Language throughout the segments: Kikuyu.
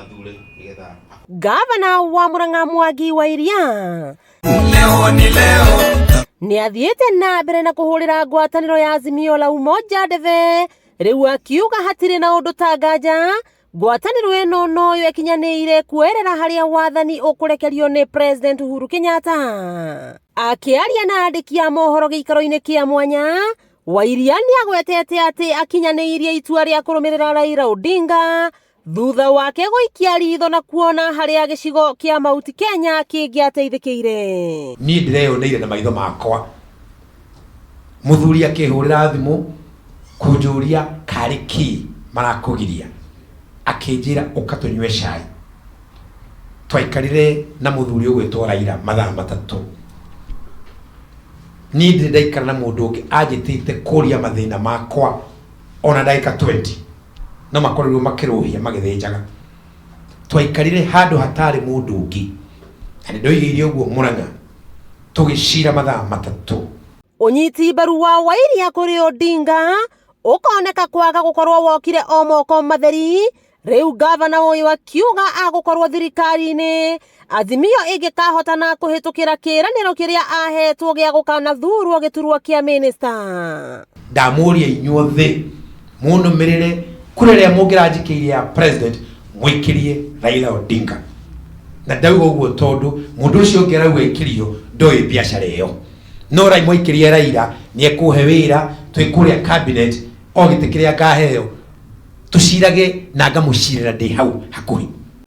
Mathure nĩgetha Gavana wa Murang'a Mwangi wa Iria Leo ni leo. Nĩ athiĩte na mbere na kũhũrĩra ngwatanĩro ya Azimio la Umoja ndebe, rĩu akiuga hatirĩ na ũndũ ta nganja ngwatanĩro ĩno noyo ĩkinyanĩire kuoerera harĩa wathani ũkũrekerio nĩ President Uhuru Kenyatta. Akĩaria na andĩki a mohoro gĩikaro-inĩ kĩa mwanya, Wairia nĩ agwetete atĩ akinyanĩirie itua rĩa kũrũmĩrĩra Raila Odinga thutha wake gũikia ritho na kuona harĩa gĩcigo kĩa Mount Kenya kĩngĩateithĩkĩire. Niĩ ndĩreyoneire na maitho makwa mũthuri akĩhũrĩra thimũ kũnjũria karĩ kĩ marakũgiria, akĩnjĩra ũka tũnyue cai. Twaikarire na mũthuri ũgwĩtwo Raila mathaa 3. Niĩ ndirĩ ndaikara na mũndũ ũngĩ anjĩtĩte kũria mathĩna makwa ona ndagĩka 20, no makorirwo makĩrũhia magĩthĩnjaga. Twaikarire handũ hatarĩ mũndũ ũngĩ, na nĩ ndoigĩire ũguo Murang'a, tũgĩcira mathaa 3. Ũnyiti mbaru wa Wairia kũrĩ Odinga ũkoneka kwaga gũkorwo wokire o moko matheri. Rĩu gavana ũyũ akiuga agũkorwo thirikari-inĩ Azimio ĩngĩkahotana kũhĩtũkĩra kĩĩranĩro kĩrĩa ahetwo gĩa gũkanathurwo gĩturwa kĩa minista. Ndamũria inyuothe mũnũmĩrĩre kura ĩrĩa mũngĩranjikĩirie ya president, mũikĩrie Raila Odinga. Na ndauga ũguo tondũ mũndũ ũcio ũngĩ arauga ikĩrio ndoĩ biacara ĩyo, no rai mwaikĩrie Raila nĩ ekũhe wĩra twĩ kũrĩa cabinet, o gĩtĩ kĩrĩa ngaheo tũcirage na ngamũcirĩra ndĩ hau hakuhĩ.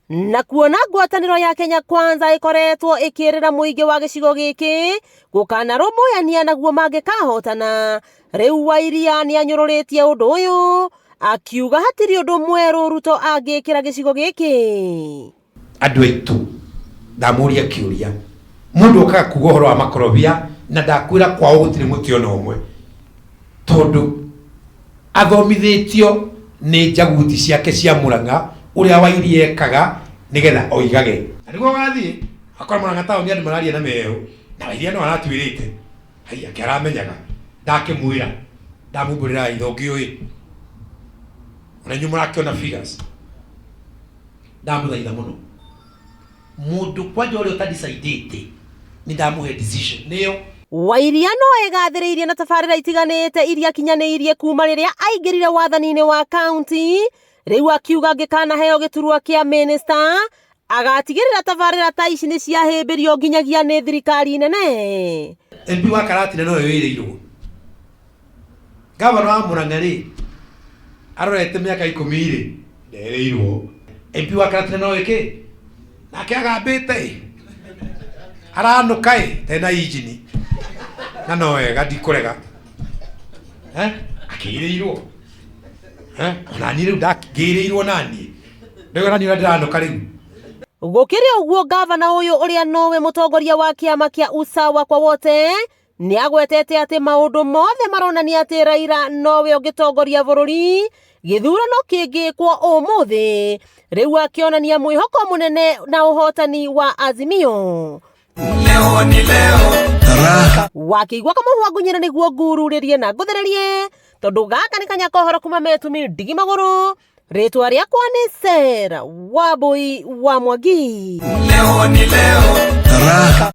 Na kuona ngwatanĩro ya Kenya Kwanza ĩkoretwo ĩkĩrĩra mũingĩ wa gĩcigo gĩkĩ gũkanarũmbũyania naguo mangĩkahotana, rĩu Wairia nĩ anyũrũrĩtie ũndũ ũyũ akiuga hatirĩ ũndũ mwerũ Ruto angĩkĩra gĩcigo gĩkĩ. Andũ aitũ, ndamũria kĩũria, mũndũ okaga kuga ũhoro wa makorobia na ndakwĩra kwao gũtirĩ mũtĩ ona ũmwe, tondũ athomithĩtio nĩ njaguti ciake cia Murang'a ũrĩa Wairia ekaga nĩgetha oigage. Na nĩguo ũgathiĩ akora Murang'a taũni andũ mararia na meũ na Wairia no aratwĩrĩte haiya kĩaramenyaga, ndakĩmwĩra ndamumbũrĩra itho ngĩũĩ ona inyuĩ mũrakĩona figures. Ndamũthaitha mũno mũndũ kwanja ũrĩa ũtadicaidĩte, nĩ ndamũhe decision nĩyo. Wairia no egathĩrĩirie na tabarĩra itiganĩte iria akinyanĩirie kuma rĩrĩa aingĩrire wathani-inĩ wa kaunti, rĩu akiuga angĩkanaheo gĩturwa kĩa minista agatigĩrĩra tabarĩra ta ici nĩ ciahĩmbĩrio nginyagia nĩ thirikari nene. MP wa Karatina nowe wĩrĩirwo gavana wa Murang'a rĩ arorete mĩaka 10 rĩ nderĩirwo. MP wa Karatina nowe kĩ nake agambĩte ĩ aranũka ĩ tena injini na no wega ndikũrega akĩirĩirwo ona niĩ rĩu ndakĩirĩirwo naniĩ rĩu ona niĩ ũrĩa ndĩranũka rĩu. Gũkĩrĩ ũguo, gavana ũyũ ũrĩa nowe mũtongoria wa kĩama kĩa Usawa kwa Wote nĩ agwetete atĩ maũndũ mothe maronania atĩ Raila nowe ũngĩtongoria bũrũri gĩthurano kĩngĩkwo ũmũthĩ, rĩu akĩonania mwĩhoko mũnene na ũhotani wa Azimio. Leo ni leo. Raha. Wakĩigua kamũhwa ngunyĩra nĩguo ngururĩrie na ngũthererie, tondũ gaka nĩ kanya kohoro kuma metumi ndigi magũrũ. Rĩtwa rĩakwa nĩ Sarah Wambui wa Mwangi. Leo ni leo. Raha.